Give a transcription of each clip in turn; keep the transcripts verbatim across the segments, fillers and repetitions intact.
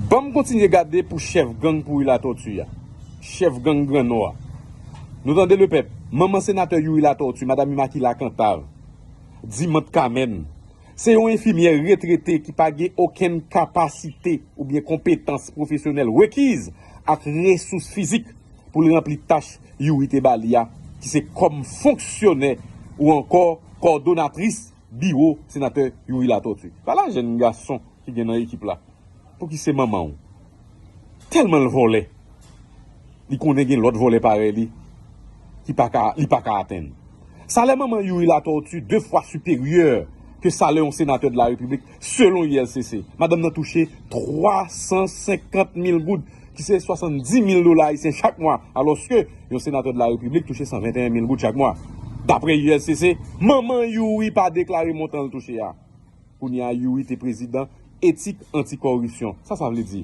Ban m kontinye gade pou chèf gang Pouri Latòti a, chèf gang Gran Nò a. Nou tande, lepèp, manman senatè Youri Latòti, madanm Imakila Kantav, Dimant Kamèn, se yon enfimyè retrete ki pa gen okenn kapasite oubyen konpetans pwofesyonèl rekiz ak resous fizik pou l ranpli tach Youri te ba li a, ki se kòm fonksyonè ou ankò kòdonatris biwo senatè Youri Latòti. Vwala jèn gason ki gen nan ekip la. Pouki se manman w? Tèlman l vòlè. Li konnen gen lòt vòlè parèy li ki pa ka, li pa ka atenn. Salè manman Youri Latòti de fwa siperyè ke salè yon senatè de la repiblik, selon U L C C. Madanm nan touche twa san senkant mil goud, ki se swasanndis mil dola ayisyen chak mwa, alòske yon senatè de la repiblik touche san venteyen mil goud chak mwa. Daprè U L C C, manman Youri pa deklare montan l touche a. Kounye a, Youri te prezidan Etik Anti Kòripsyon. Sa sa vle di?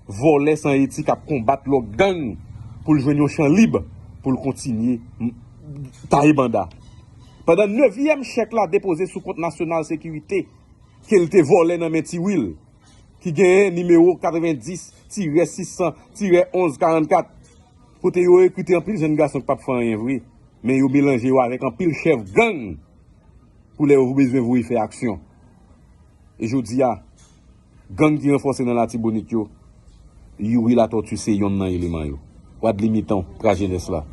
Vòlè san etik ap konbat lòt gang pou l jwenn yon chan lib pou l kontinye m- taye banda. Pandan nevyèm chèk la depoze sou kont Nasyonal Sekirite ke l te vòlè nan men Ti Wil, ki genyen nimewo katrevendis tirè sis san tirè onz karannkat, kote yo rekrite anpil jèn gason k p ap fè anyen vre, men yo melanje yo avèk anpil chèf gang pou lè yo bezwen voye fè aksyon. E jodi a, gang ki ranfòse nan Latibonit yo, Youri Latòti se yonn nan eleman yo. Wadlimitan, Prajenès la.